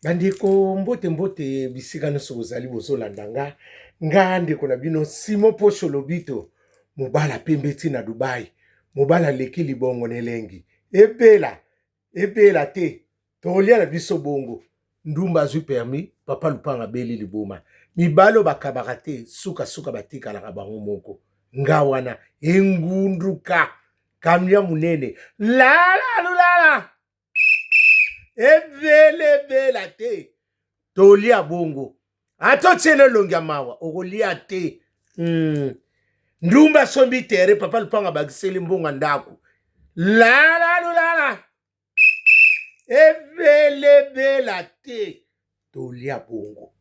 Bandeko, mbote mbote bisika nyonso bozali bozolanda nga, nga ndeko na bino Simon Posho Lobito, mobala pembe ti na Dubai, mobala aleki libongo na elengi, ebela ebela te, tokolia na biso bongo. Ndumba azwi permis, papa lupanga abeli liboma. Mibali oyo bakabaka te, suka suka batikalaka bango moko. Nga wana engunduka camion munene lala lulala ebele ebela te, tolia bongo ata otiela elongi ya mawa okolia te. Ndumba asombi tere, papa lupanga abakiseli mbongo ya ndako, lala lulala ebelebela te, tolia bongo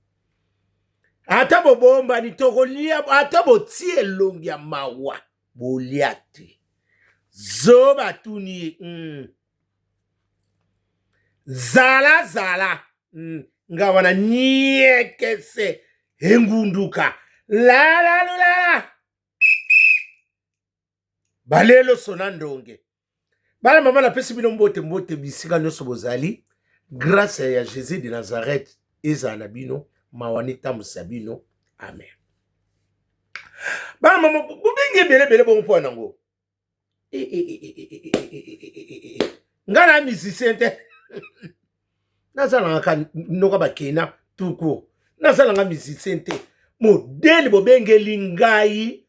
ata bobombani tokolia, ata botie elongi ya mawa bolia te. Zoba tuni ye. Zala zala. Nga wana niekese engunduka lala lulala balelo sona ndonge. Bana mama, napesi bino mbote mbote bisika nyonso bozali. Grâce ya Jésus de Nazareth ezala na bino, mawa netambwisa bino, amen. Bana mama, bobengi ebele ebele bongo mpo nango nga na musicien te, nazalanga noka bakena tuku, nazalanga musicien te. Modele bobengeli ngai,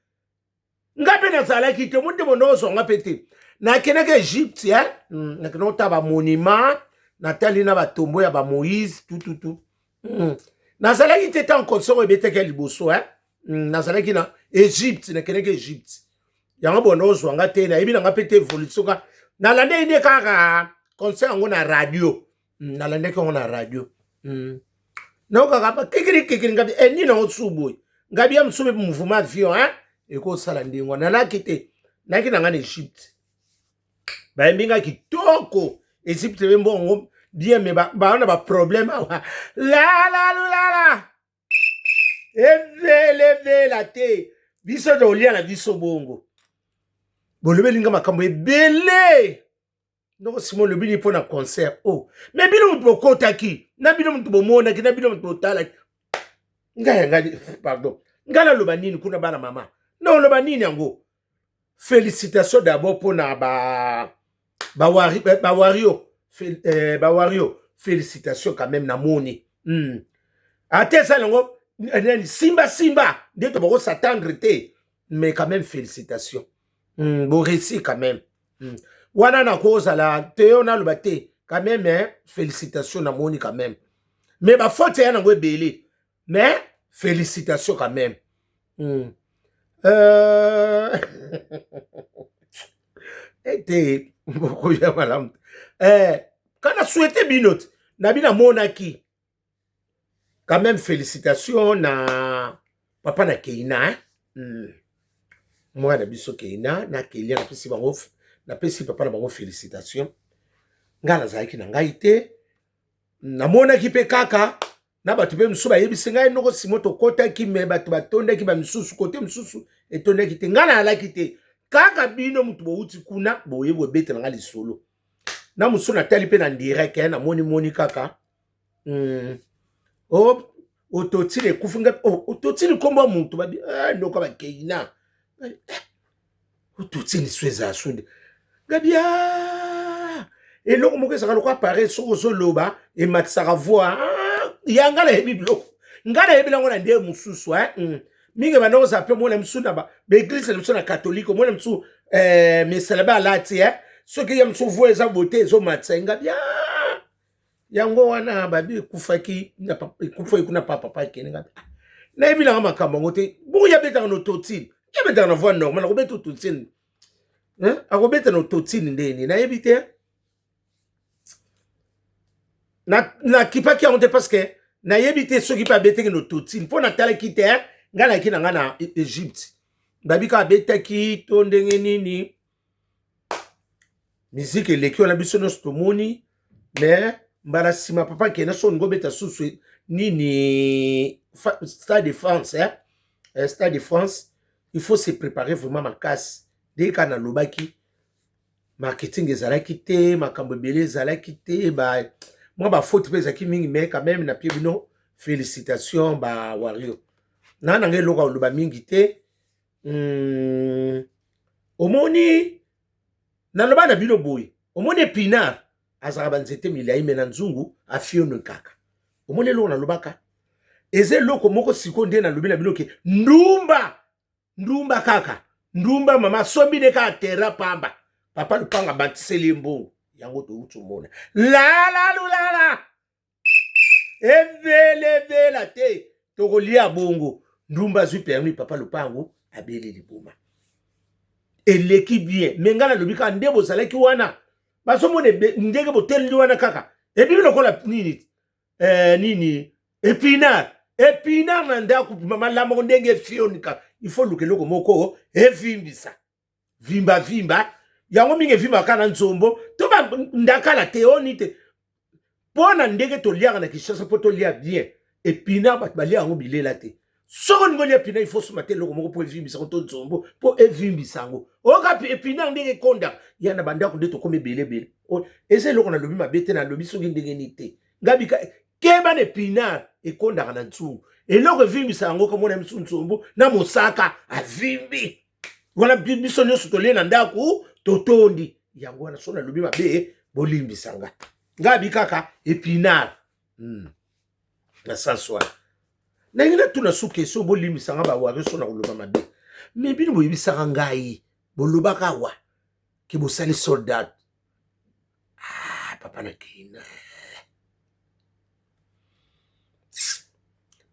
nga mpe nazalaki te, omoni te, bondo ozwanga mpe te. Nakendaki Egypte, eh? Nakendaki kotala bamonument, natali na batombo ya bamoïse tututu. Nazalaki te ntango concert oyo ebetaki ya liboso, eh? Nazalaki na Egypte, nakendaki Egypte, yango bondo ozwanga te. Nayebi nanga mpe te évolution ka nalandaki nde kaka concert yango na radio. Nalandaki yango na radio. Naokaka bakikiri kikiri, ngabi e nini yango su boye, ngabi ya mosusu mpe mouvement avion, hein? Ekosala ndenge wana. Nalaki te, nayaki na ngai na Egypte, bayembi nga kitoko. Egypte mpe mbongo bien, me baa na baproblème awa, lalalulala ebelebela te, biso tokolia na biso bongo. Bolobeli nga makambo ebele, ndoko Simon olobi nini mpo na concert o oh. Me bino moto bokotaki na bino moto bomonaki na bino moto botalaki ngai ya ngai, pardon, ngai naloba nini kuna? Bana mama, naoloba nini yango? Félicitation d'abord mpona ba bawario ba, bawario, félicitation quand même. Namoni. Ate eza yango nani simba simba nde to bakos'attendre te, mais quand même félicitation. Boréussi quand même. Wana nakozala te yo naloba te, quand même, hein, félicitation. Namoni quand même, mais bafaute ya nango ebele, mais félicitation quand même. Ete bokoya malamu eh, kana souhaite bino te na bino amonaki quand même. Félicitation na papa na Keina, hein? Mwana biso Keina na Kelia, napesi bango, napesi papa na bango félicitation. Ngai nazalaki na ngai te, namonaki mpe kaka na bato mpe mosusu bayebisi ngai, noko Simo, tokɔtaki me bato batondaki, bamisusu kote mosusu etondaki te. Ngai nayalaki te, kaka bino motu bowuti kuna boye bobetela ngai lisolo na mosusu. Natali mpe na direct, namoni moni kaka. Oh, ototile ekufi ngai, oh, ototile nkombo ya motu babi eh, noko bakeina eh, ototile so ezala so nde ngabi ah, eloko moko ezalaka lokola appareil, soki ozoloba ematisaka voix ah, ya ngai nayebi biloko, ngai nayebi nango na nde mosusu, eh? Mingi banda kozala mpe mona mosusu na baeglise na biso na katholike, omona mosusu eh, misala be alati, eh? Soki ye mosusu voix eza bote, ezomatisa ye. Ngabi ah, yango wana babi ekufaki, ekufaki kuna pa papa akende. Ngabi ah, nayebi nanga makambo yango te. Bongo ye abetaka na autotune, ye abetaka na voix normale, akobeta autotune, akobeta na autotune ndeni? Nayebi te, nakipaki yango te parce que nayebi te soki mpe abetaki na autotune, mpo natalaki te. Ngai nayaki na ngai na Egypte, babi kaka abetaki to ndenge nini. Miziki eleki wana, biso nyonso tomoni. Mais mbala nsima papa akende so olingi obeta susu nini, Stade de France, eh? Eh, Stade de France, il faut se préparer vraiment makasi. Ndenge kaka nalobaki, marketing ezalaki te, makambo ebele ezalaki te. Mwa bafaute mpe ezalaki mingi, mais quand même napie bino félicitation, ba Warrior. Na nanga eloko ya koloba mingi te. Omoni, naloba na bino boye, omoni épinard azalaka banzete milai, me na nzungu afiono kaka. Omoni eloko nalobaka, eza eloko moko. Sikoyo nde nalobi na bino ke ndumba, ndumba kaka ndumba, mama asombi ne kaka terrain pamba, papa lupanga bantiseli ye mbongo. Yango touti omona lala lulala evelevela te, tokolia bongo. Ndumba azwi permis, papa lupango abeli libuma, eleki bien. Me ngai nalobi kaka nde bozalaki wana, bazomona ndenge boteleli wana kaka ebimi lokola nini, nini, épinard, épinard na ndako malamoko ndenge efionika. Il faut luka eloko moko evimbisa, vimba vimba yango mingi, evimbaka na nzombo to ndakala te, oni te, mpo na ndenge toliaka na Kinshasa. Mpo tolia bien épinard, bato balia yango bilela te. Soki olingi olia épinard, il faut soma te eloko moko mpo evimbisa yango, to nzombo mpo evimbisa yango. Oyoka épinard ndenge ekondaka ya na bandako nde tokómi ebele ebele. Eza eloko nalobi mabe te, nalobi soki ndenge nini te. Ngabi keba na épinard, ekondaka na nzungu, eloko evimbisa yango komona misu nzombo na mosaka avimbi wana. Biso nyonso tolie na ndako, totondi yango wana. So nalobi mabe, bolimbisa nga. Ngabi kaka épinard. Na sens wana ndenge natuna su question, bolimbisa nga bawari so na koloba mabe. Me bino boyebisaka ngai, bolobaka awa ke bosali soldat. Ah, papa na kina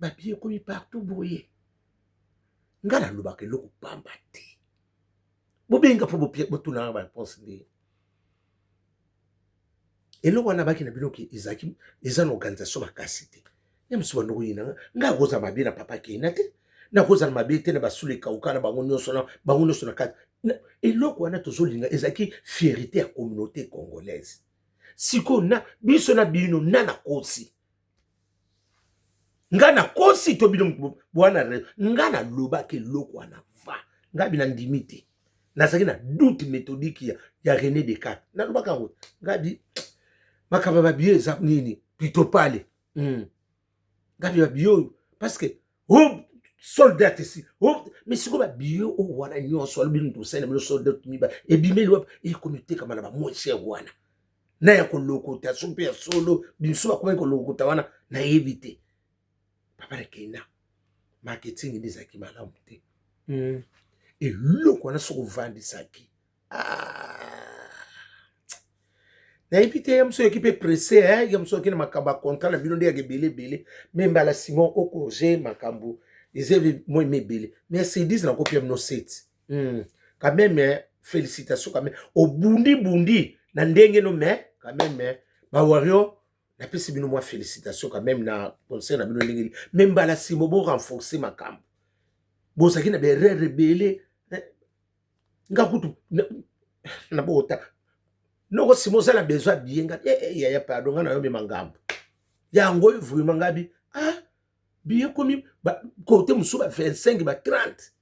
babie ekomi partout boye. Nga nalobaka eloko pamba te. Bobenga mpo botunaka baréponse. Ndenge eloko wana baki na bino ke ezalaki, eza na organisation makasi te. Ya mosusu bando koyina nga, akozala mabe na papa Keina te, nakozala mabe te na basula ekauka na bango nyonso, na bango nyonso na kati. Eloko wana tozolinga ezalaki fierté ya communauté congolaise. Sikoyo na biso na bino na nakosi, nga nakosi to bino bwana? Nga nalobaki eloko wana va, nga bina ndimi te. Nazalaki na doute méthodique ya René Descartes. Nalobaka yango, ngabi makambo ya babio eza nini plutôt pale. Ngabi babio oyo parce que oh, soldat esi oh, mais sikoyo babio oyo wana nyonso alobi moto osali na bino soldat miba ebimeli wapi? Ekomi etekama na bamoins cher wana na ya kolokota so mpe ya solo. Biso bakomaki kolokota wana, nayebi te. Papa nakenda marketing nde ezalaki malamu te. Eloko wana soki ovandisaki, ah, nayebi te. Ya mosu oyoki mpe presse, ya mosu oyoki na makambo ya contrat na bino nde yaka ebele ebele. Me mbala simon okorge makambo eza mwa eme ebele, mais sur 10 nakopia bino 7. Quand même félicitation, quand même obundi bundi na ndenge no, mais quand même bawario napesi bino mwa félicitation quand même na concert na bino ndenge. Me mbala nsima borenforce makambo, bozalaki na baerreur ebele. Nga kutu na bota noko nsima oza na besoin biye nga, yaya pardon, nga na yo mema ngambo yango vraiment. Ngabi ah, biye komi kote mosusu ba 25, ba 30.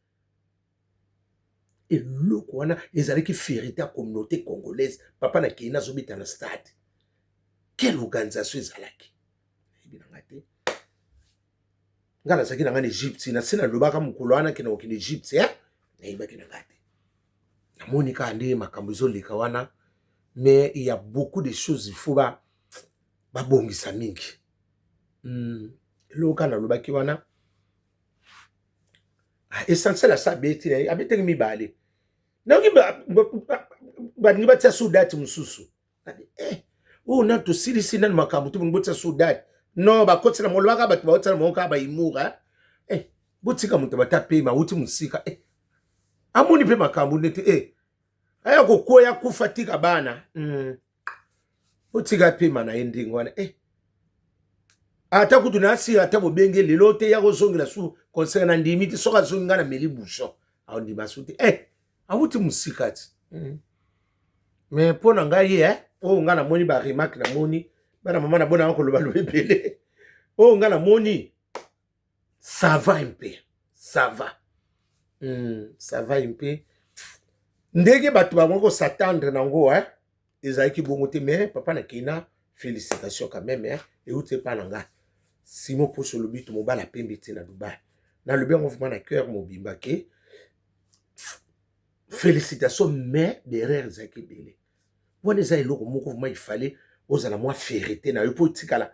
Eloko wana ezalaki fierté ya communauté congolaise. Papa na kei nazobeta na stade, quelle organisation ezalaki, nayebi nanga te. Nga nazalaki na nga na Egypte, na se nalobaka mokolo wana kende kokende Egypte, nayebaki na nga te. Namoni kaka nde makambo ezoleka wana, mais il y a beaucoup de choses il faut babongisa mingi. Eloko kaka nalobaki wana, essentiel asa abeti na ye, abetaki mibale. Nayoki balingi batia su date mosusu. Oyo nani tosilisi nani makambo te, bolingi botia su date? Non, bakotisa molobaka bato baotia na bango kaka baimura. Botika moto bata pema, awuti mosika, amoni mpe makambo neti aya kokwea kufa, tika bana. Botika pema na ye ndenge wana. Ata kutu nasila, ata bobenge lelo te ya kozongela su concert, na ndimi te. Soki azongi, ngai na meli bouchon, aondima su te. Awuti mosika ti. Mais mpo na ngai ye oyo ngai namoni baremarque, namoni bana mama na bonanga koloba loba ebele. Oyo ngai namoni, ça va un peu, ça va, ça va un peu. Ndenge bato bango kos'attendre nango, ezalaki bongo te. Mais papa na kina. Félicitation quand même, hein. Euti epa na nga Simon Poso Lobito, mobala pembe te na Dubai. Nalobi yango vraiment na cœur mobimba ke félicitation, mais derrière ezalaki ebele. Wana eza eloko moko vraiment, il fallait ozala mwa fierté na yo mpo etikala,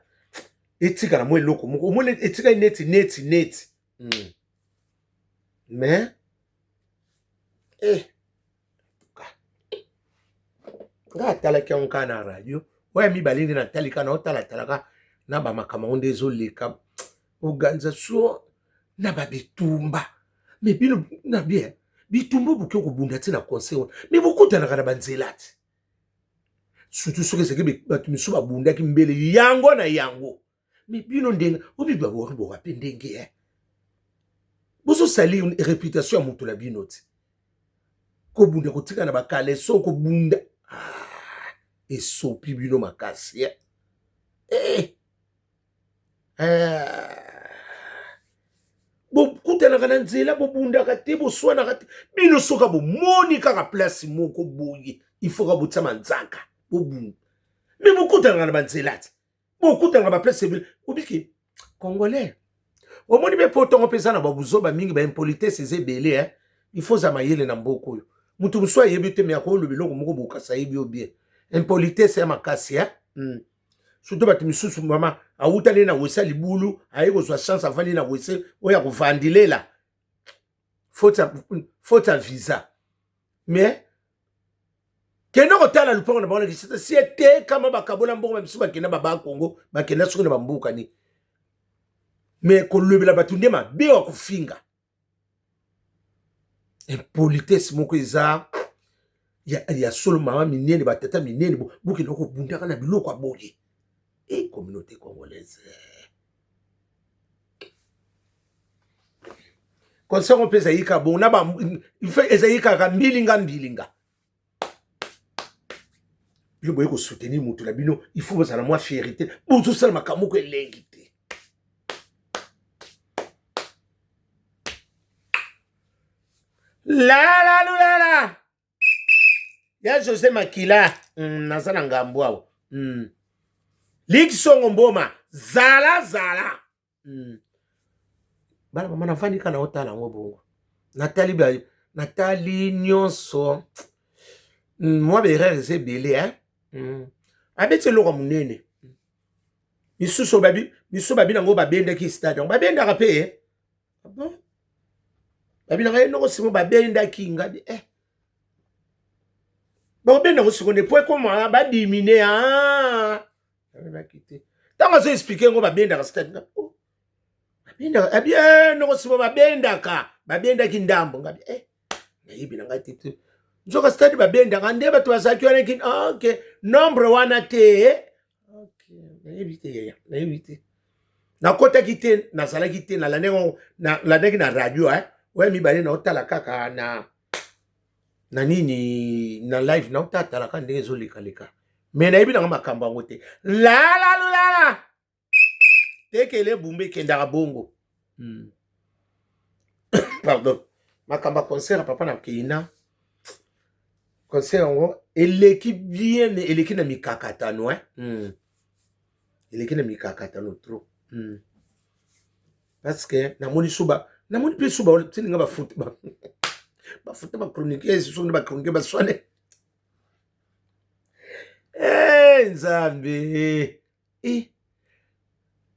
etikala mwa eloko moko omoni etikali neti neti neti. Mais eh, nga atalaki yango kaka na radio oyo mibale nde natali kaka, naotalatalaka na bamakambo yango nde ezoleka, organisation na babitumba. Mais bino na bien bitumba, bokoki kobunda ti na conseil wana, mais bokutanaka na banzela te, surtout soki ezalaki bato misusu babundaki mbele yango na yango. Mais bino ndenge obi babori boka mpe ndenge e bozosali réputation ya moto na bino te, kobunda, kotika na bakaleso, kobunda, ah, esopi bino makasi eh? Eh. Eh. Bokutanaka na nzela, bobundaka te, boswanaka te. Bino soka bomoni kaka place moko boye, il faut ka botia manzaka, bobunda. Mais bokutanaka na banzela te, bokutanaka baplace ebele. Obiki Congolais, omoni mpe po ntongo mpe eza na babuzoba mingi, baimpolitesse eza ebele, eh? Il faut oza mayele na mboka oyo. Moto mosusu ayebi te, mais akoloba eloko moko bokasa, ayebi yo bien. Impolitesse ya makasi, eh? Surtout bato misusu, mama awutani na wese libulu, aye kozwa chance, avandi na wese oyo akovandilela faute ya visa. Mais kende kotala lupango na bango na Kinshasa, si etekama, bakabola mbongo, bamisu bakenda baba Kongo, bakenda soki na bamboka nini. Mais kolobela bato nde mabe wa kofinga, impolitesse moko eza ya solo. Mama minene, batata minene, bokenda kobundaka na biloko ya boye. E communauté congolaise, concert mpe ezali kaka bongo na ezali kaka mbilinga mbilinga. Bino boye kosoutenir moto na bino, il faut bozala mwa fierté. Bozosala makambo moko elengi te. Lalalulala ya José Makila, naza na ngambo awa. Liki songo mboma zala zala. Bana mama, nafandi kaka, naotala yango bongo, natali, natali nyonso. Mwa baerreur eza ebele, eh? Abeti eloko ya monene. Misusu babi, misusu babi nango babendaki stade yango, babendaka mpe, eh? Bon, babi nanga ye noko simo babendaki ngabi, eh? Bakobenda ngo sikoyo nde po ekoma badimine. Nayebaki te ntango azo expliquer ngo babendaka stade nga, oh. Babendaka abi, eh, noko simo babendaka, babendaki ndambo ngabi, eh, nayebi na ngai te te. Nzoka stade babendaka nde bato bazalaki wana ki, ah, ok, nombre wana te, ok, nayebi te yaya, nayebi te, nakotaki te, nazalaki te, nalandaki na radio, eh? Oya mibale naotala kaka na nini, na live, naotatalaka ndenge ezolekaleka, mais nayebi nanga makambo yango te. Lalalulala tekele bumba ekendaka bongo. Pardon, makambo ya concert ya papa na Keina, concert yango eleki bien, mais eleki na mikakatano, eh? Eleki na mikakatano trop. Parce que namoni suba, namoni mpe suba tininga bafuta bafuta bachroniqueuse, soki bachroniqueur baswane, eh, Nzambe e,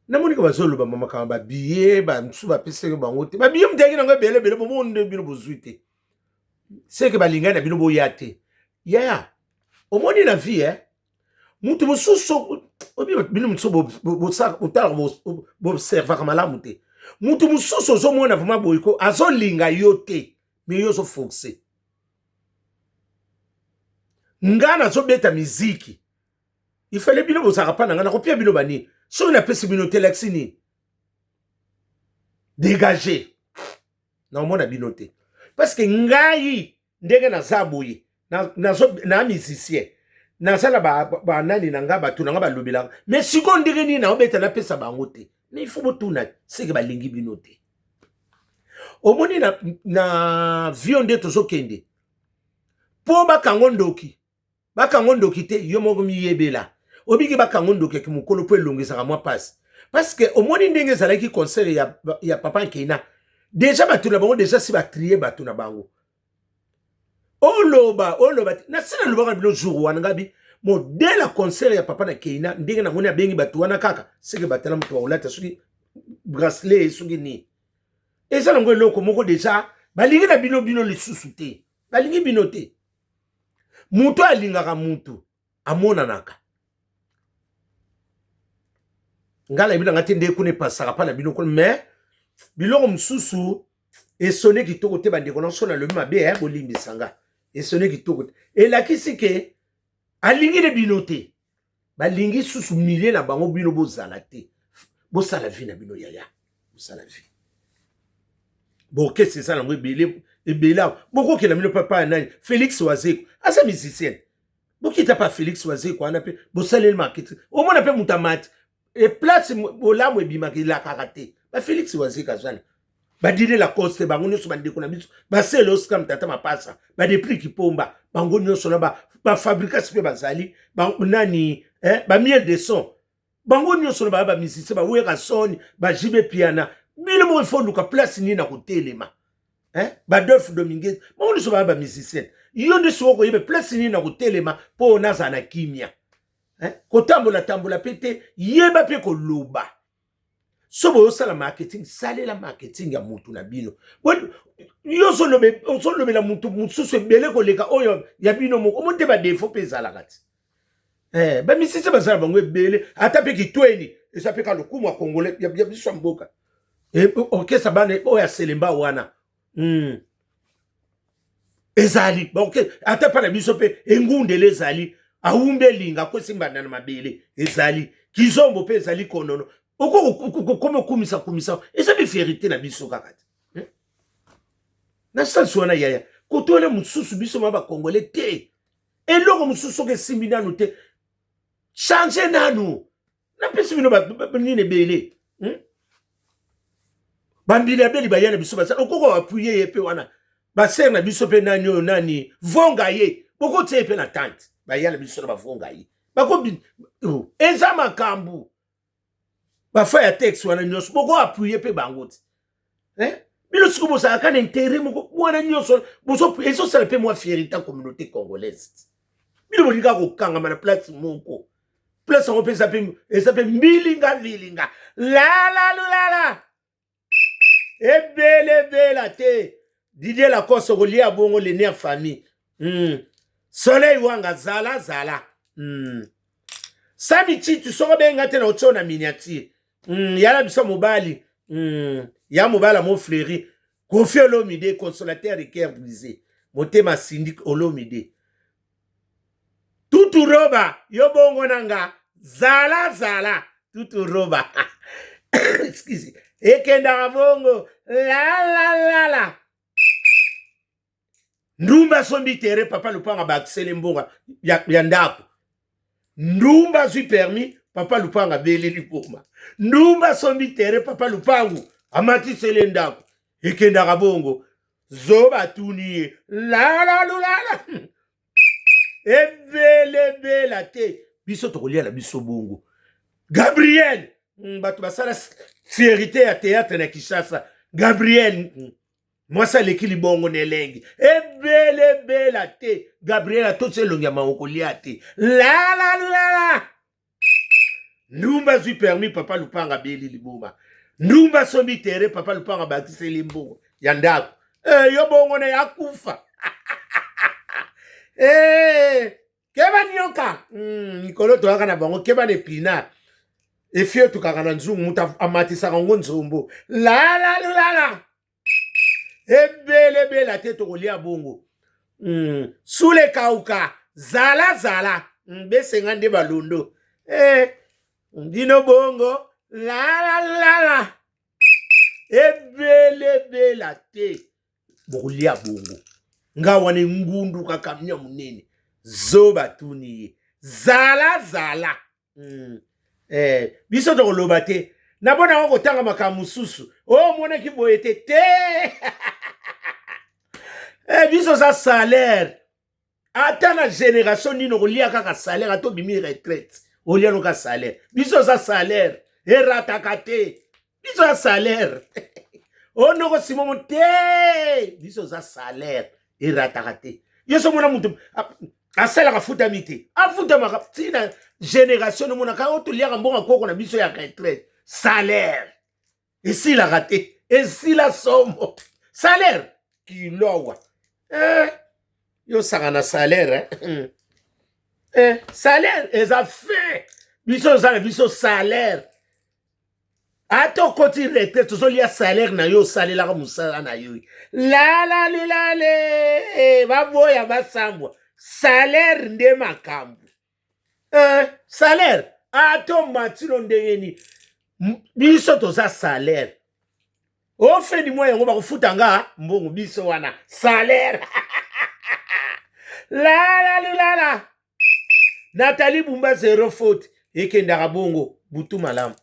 namoni ka bazoloba makambo babiye, bamosusu bapesaki bango te babiye, moto ayaki nango ebele ebele, bomoko nde bino bozwi te, seke balingani na bino boya te. Yaya, omoni na vie, eh? Mutu mosusu, bino mosusu botalaka, boobservaka malamu te. Mutu mosusu ozomona vraiment boye ko azolinga yo te, mais yo ozoforce. Nga nazobeta miziki, ifale bino bozalaka mpa na ngai, nakopia bino banini? Soki napesi bino te, lakisi nini? Dégage, naomona bino te, parce que ngai ndenge naza boye, na musicien, naza na banani na nga, bato na nga balobelaka. Mais sikoyo ndenge nini naobeta, napesa bango te? Mais il faut botuna, seke balingi bino te. Omoni na vion nde tozokende mpo bakango ndoki, bakango ndoki te. Yo moko miyebela. Obiki bakango ndoki ya kimokolo mpo elongisaka mwa mpasi, parce que omoni ndenge ezalaki concert ya papa Nkena, déjà bato na bango déjà si batrie bato na bango. Oloba oloba te, nasi nalobaka bino jour wana, ngabi modèle ya concert ya papa na Keina, ndenge namoni abengi bato wana kaka seke batala moto bakolata soki bracelet soki nini, eza nango eloko moko déjà balingi na bino bino lisusu te, balingi bino te. Moto alingaka mutu amonanaka. Ngai nayebi nanga te nde kuna epasaka mpa na bino kuna, mais biloko mosusu esone kitoko te. Bandeko na so nalobi mabe, eh, bolimbisa nga. Esone kitoko te, elakisi ke alingi ne bino te, balingi susu milie na bango bino bozala te. Bosala vie na bino yaya, bosala vie. Baorchestre eza nango ebele ebele awa, bokokela bino papa ya nani, Félix Wazeko aza musicien, bokita pa Félix Wazeko wana mpe bosaleli marketing, omona mpe moto amati eplace bolamu ebimaka elakaka te. Bafélix Wazeko azwana badide Lacoste, bango nyonso bandeko na biso, basele Oscar Tata Mapasa, badepli Kipomba, bango nyonso na bafabricas mpe bazali nani, eh, bamiel de son, bango nyonso na baya bamusicien, bawera soni, bajibe piana. Bino moko ifo luka place nini na kotelema, eh? Badolphe Dominguez, bango nyonso baya bamusicien. Yo nde soki okoyeba place nini na kotelema mpo nazala na kimia, eh? Kotambola tambola mpe te, yeba mpe koloba. So boyosala marketing, salela marketing ya mutu na bino. Yo ozolobela mutu mosusu ebele koleka oyo ya bino moko. Omoni te badefo mpe ezalaka ti, eh, bamisisi bazala bango ebele, ata mpe kitweni eza mpe ka lokumu ya congolais ya biso ya mboka. Orchestre bana oyo ya Selemba wana. Ezali ata mpa na biso mpe engundele ezali, awumbi elinga akwesi mbanda na mabele, ezali kizombo mpe ezali konono. Okokoma okumisa kumisa, eza bifierité na biso kaka te, eh? Na sansi wana yaya, kote wana mosusu biso ma bacongolais te. Eloko mosusu soki esimbi nanu te, change nanu. Napesi bino nini ebele, Bambili abeli baya na biso basala, okoko apuye ye mpe wana basere na biso mpe nani oyo nani vonga ye, bokotia ye mpe na tante baya na biso na bavonga ye bakobi, oh, eza makambo bafa ya texte wana nyonso boko apuye mpe bango ti, eh? Bino sikoyo bozalaka na intérêt moko wana nyonso ezosala mpe mwa fierté ya communauté congolaise. Bino bolingi kaka kokangama na place moko, place yango mpe eza mpe mbilinga mbilinga, lalalulala ebelebela te. Didier Lacoste okolia bongo lene ya famille. Soleil Wanga zala zala. Sami Chitu, soko obenga te na otio na miniature. Yala biso mobali. Ya mobali amo Fleuri Kofi Olomide, consolateur de cœur brisé, motema Sindi Olomide, tutu roba yo bongo na nga zala zala tutu roba, excuse, ekendaka bongo lalalala. Ndumba asombi terrain, papa Lupanga bakisele mbonga ya ndako. Ndumba azwi permis, papa Lupanga abeleli boma. Ndumba asombi terrain, papa Lupangu amatisele ndako. Ekendaka bongo, zoba atuni ye lalalulala ebelebela te. Biso tokolia na biso bongo. Gabriel, bato basala fierité ya théâtre na Kinshasa. Gabriel, mwasi aleki libongo na elengi, ebelebela te. Gabriel atoti elongi ya mawa, kolia te, lalalala. Ndumba azwi permis, papa Lupanga abeli liboma. Ndumba asombi terrain, papa Lupanga abakiseli mbongo ya ndako. Eh, yo bongo na akufa. Eh, keba nioka. Mikolo toyaka na bango, keba na épinard efi otukaka na nzungu, moto amatisaka ngo nzombo, lalalala ebelebela te. Tokolia bongo. Sule kauka zala zala, besenga nde balondo, eh, bino bongo lalalala ebelebela te. Bokolia bongo nga wana engundu kaka camion monene, zoba tuni ye zala zala. Eh, biso tokoloba te nabona yango kotanga makambo mosusu oyo omonaki boye te te. Eh, biso oza salaire, ata na génération nini okolia kaka salaire, ata obimi retraite. Olia noka salaire. Biso oza salaire. Erataka te. Biso ya salaire. Onoko simomo te. Biso oza salaire. Erataka te. Yo so mona mutu asalaka futami te. Afutamaka tina génération omonaka oyo toliaka mbongo koko na biso ya retraite. Salaire. Esilaka te. Esila somo. Salaire kilo awa. Eh, yo saka na salaire eh? Eh, salaire eza fin. Biso oza na biso salaire. Ata okoti retraite ozolia salaire na yo, osalelaka mosala na yo. Lala lulale baboya basambwa. Salaire nde makambo. Eh, salaire ata omatino ndenge nini, biso toza salaire. Ofedi mwa yango bakofuta nga mbongo biso wana salaire. Lala lulala. Nathalie Bumba zero faute ekendaka bongo butu malamu.